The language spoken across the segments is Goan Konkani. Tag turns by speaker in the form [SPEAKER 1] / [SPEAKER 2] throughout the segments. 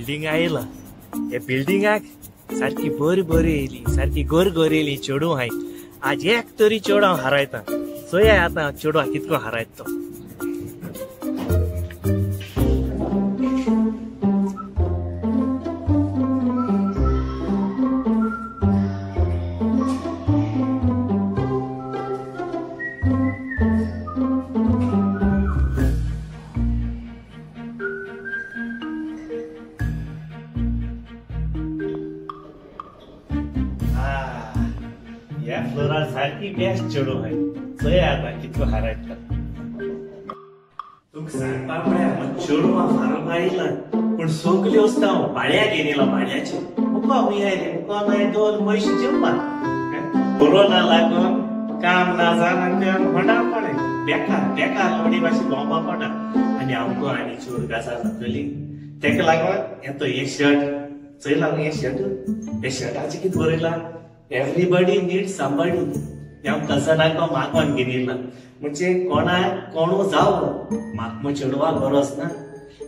[SPEAKER 1] बिल्डिंग आयला. हे बिल्डिंगाक सारकी बरी बरी येयली, सारकी गोर येयली चेडूं हाय. आज एक तरी चेडो हांव हारायता. चोया आतां चेडो कितको हारायता तो. ह्या फ्लोरार सारकी बेस्ट चेडूं हाय. चोया आतां कितको हारायता. तुमकां सांगपा पळया चेडूं हांव हारोवंक आयला, पूण सगल्यो वस्तू हांव भाड्याक घेवन भाड्याच्यो. मुको खंय आयले, मुको नाय दोन पयशे जेवपाक. कोरोना लागून काम ना जावन होंडा पडे बेकार बेकार लोडी मातशी भोंवपा पडटा. आनी आमकां आनी चोड काजार जातली तेका लागून येतो हे शर्ट चोयला न्हू. हे शर्ट, हे शर्टाचें कितें बरयलां? Everybody need somebody. हांव कजनाक मागोन घेवन म्हणजे कोणाक कोणू जावं म्हाका मग चेडवाक गरज ना.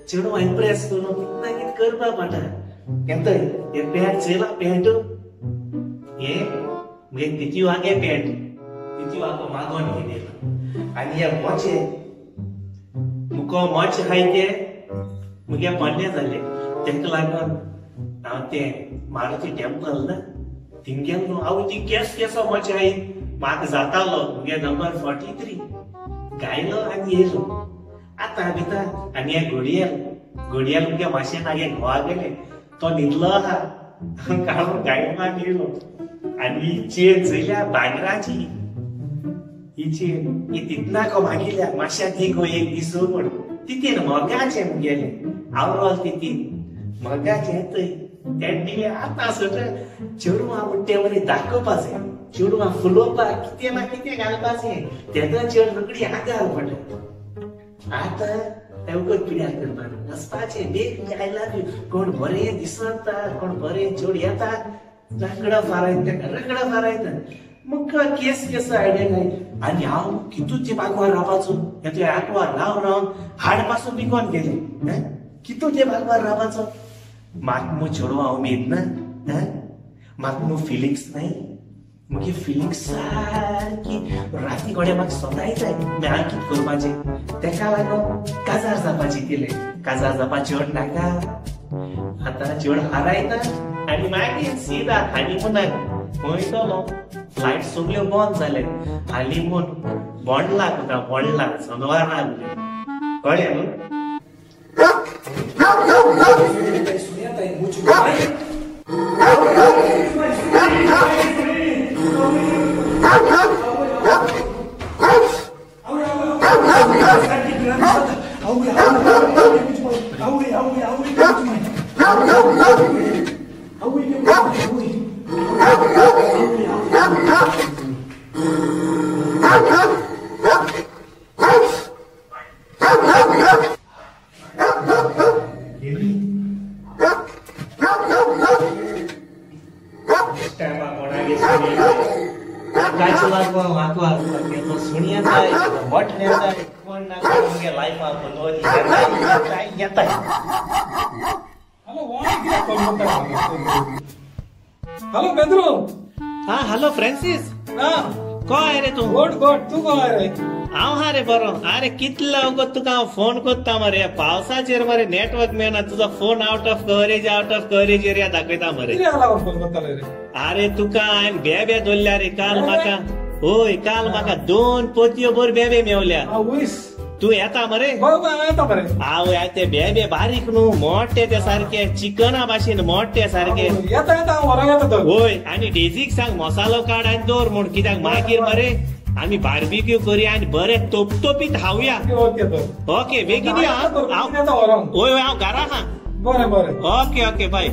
[SPEAKER 1] चेडवा इम्प्रेस करून कितें ना कितें करपा पडटा. येता हे पॅन्ट चोयला, पॅन्ट हे मुगे तितू आगे पॅन्ट तितू आगो मागोन घेवन. आनी हे मोचे मुको मोचे हाय ते मुगे पोन्ने जाले. तेका लागून हांव तें मारुती टेम्पल ना थिंग गेलो न्हू. हांव ती केस केसो मोचे हाय म्हाका जातालो. मुगे नंबर 43 गायलो आनी येयलो. आतां भितर आनी हे घोडयेल घोडयेल मुगे माशेन आगे घोवा गेले. तो न्हिदलो आहा काडून गायलो आनी येयलो. आनी ही चेन चोयल्या भांगराची. ही चेन ही तितनाको मागिल्या माश्या ती गो एक दीस म्हण तितीन मोगाचें मुगेलें आवरोल तितीन मोगाचें थंय तेणें दिलें. आतां सगळें चेडवां म्हणटे वरी दाखोवपाचें, चेडवां फुलोवपाक कितें ना कितें घालपाचें. तेन्ना चेड रोखडी आगार पडलें. आतां तें वखद पिड्यार करपाक वचपाचें. बेगीन I love you. कोण बरें दिसता, कोण बरें चेड येता, रोकडो फारायता तेका, रोकडो फारायता. मुका केस केस आयडिया घाय. आनी हांव कितू ते बागवार रावपाचो. हे तुवें आंकवार राव रावन हाड पासून पिकोन गेलें. कितू ते बागवार रावपाचो. म्हाका मु चेडवां उमेद ना, म्हाका मु फिलिंग्स नाय. मुगे फिलिंग्स सारकी राती कडेन म्हाका सदांय जाय. हांव कितें करपाचें तेका लागून काजार जावपाचें केलें. काजार जावपा चेड नाका. आतां चेड हारायता आनी मागीर सीधा हानिमुनाक वयतलो. फ्लायट सगल्यो बंद जाले. हानिमून बोंडलाक वता, बोंडलाक जनवराक. कळ्ळें न्हू?
[SPEAKER 2] हॅलो बेंद्रो.
[SPEAKER 1] हा हॅलो फ्रांसीस. कोण रे तूं?
[SPEAKER 2] गोड गोड. तूं कोण रे?
[SPEAKER 1] हांव हा रे बरो. अरे कितलो वगत तुका हांव फोन करता मरे. पावसाचेर मरे नेटवर्क मेळना. तुजो phone out of coverage, out of coverage area दाखयता मरे.
[SPEAKER 2] फोन करताले रे?
[SPEAKER 1] अरे तुका हांवें बेबे दवरल्या रे काल म्हाका. होय काल म्हाका 2 पोतयो भर बेबे मेवल्या. तूं येता मरे? आवय ते बेबे बारीक न्हू, मोठे ते सारके चिकना भाशेन मोठे सारके. होय आनी डेजीक सांग मसालो काड आनी दवर म्हूण, कित्याक मागीर मरे आमी बार्बिक्यू करूया आनी बरे तोपतोपीत खावया. ओके बेगीन या. होय होय हांव घरा आहा.
[SPEAKER 2] बरें बरें.
[SPEAKER 1] Okay okay bye.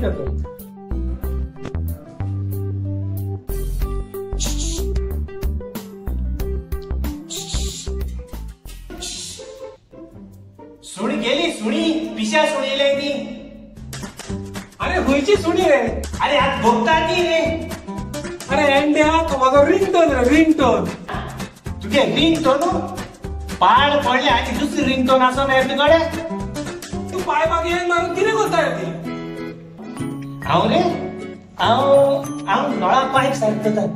[SPEAKER 1] सुणी गेली सुणी, पिशा सुणी येयली ती.
[SPEAKER 2] अरे खंयची सुणी रे?
[SPEAKER 1] अरे हात भोगता ती रे.
[SPEAKER 2] अरे एंड्या तो म्हाजो रिंगटोन रे, रिंगटोन.
[SPEAKER 1] तुगे रिंगटोन पाड पडले आनी दुसरी रिंगटोन आसो ना तुकडे.
[SPEAKER 2] तूं पाय मागीर मारून कितें करता रे ती?
[SPEAKER 1] हांव रे, हांव हांव नळा पायप सारको.